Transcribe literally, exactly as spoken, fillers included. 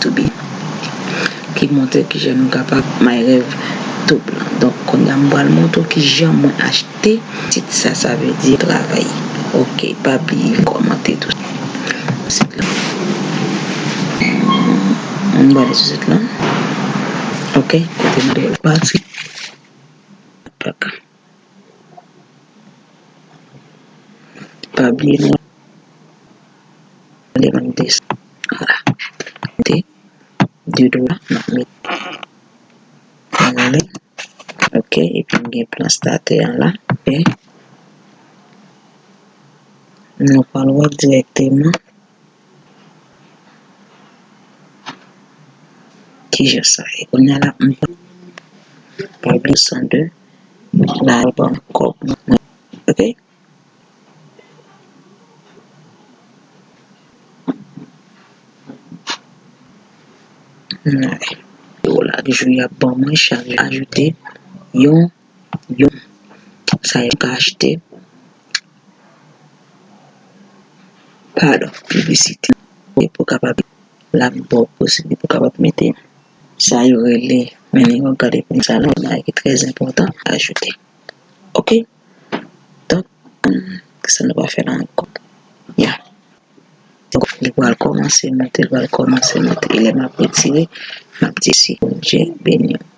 to be. Ki montre kijan nou kapab My Rev Tube lan. Donk, kounye a m pral montre w kijan mwen achte sit sa, sa vle di travay. Ok, pa bliye kòmante tou. Sit la. M pral sou sit la. Ok, kote m te pati. Pa bliye nou. Vwala. Te de dwa, n ap mete. Vwala. Ok, epi m gen plan starter an la. Ok. Nou pral wè dirèkteman kijan sa ye. Kounye a la, m pa bliye san de. La, al ban m kòb mwen. Ok? Yo la, jou y ap ban mwen chak jou ajoute yon, yon. Sa yo ka achte. Padon, piblisite. Pou kapab la, m ba w posiblite pou kapab mete sa yo rele, men yo gade pou sa la, bagay ki trè enpòtan, ajoute. Ok? Donk, sa nou pa fè la ankò. Ya. Li pral kòmanse monte, li pral kòmanse monte. E lè m ap retire, m ap di si Bondye beni w.